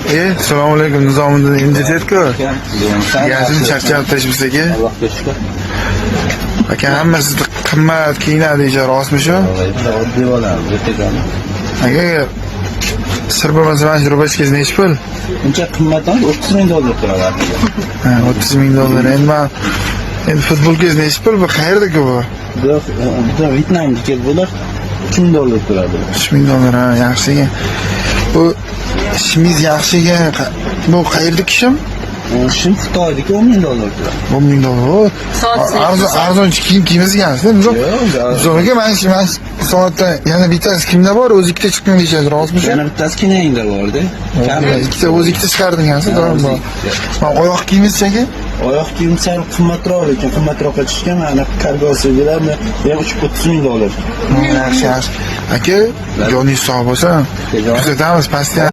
Assalomu alaykum, Nizomiddin MDZ-ku. Gazim charchabdi aka. Allohga shukur. Aka, hamma sizni qimmat kiyinadi deyishadi, rostmi shu? Oddiy bo'lamiz, ertaga. Aka, sir bo'lmasa, mana shu рубашка ngiz nechi pul? Uncha qimmat emas, 30 ming dollar turadi. Ha, 30 ming dollar. Endi man endi futbolkangiz nechi pul? Bu qayerdaki bu? Bu Vyetnamniki, bular 3 ming dollar turadi. 3 ming dollar, ha, yaxshi ekan. Bu shimingiz yaxshi ekan. Bu qayerdaki shim? Shim Xitoyniki, 10 ming dollar turadi. 10 ming dollar. Soat. Arzon arzon kiyim kiymas ekansiz, Nizom. Yo'q. Nizom aka, mana shu soatdan yana bittasi kimda bor? O'zi ikkita chiqqan deyishadi, rostmi shu? Yana bittasi Kenayda borda. Ikkita, o'zi ikkita chiqardingiz, to'g'rimi? O'zi. Mana oyoq kiyimingiz aka? Oyoq kiyim sal qimmatroq, lekin qimmatroqqa tushgan, ana kargosi bilan bu ham 30 ming dollar. Yaxshi, yaxshi. Aka, joningiz sog' bo'lsin. Kuzatamiz pastda.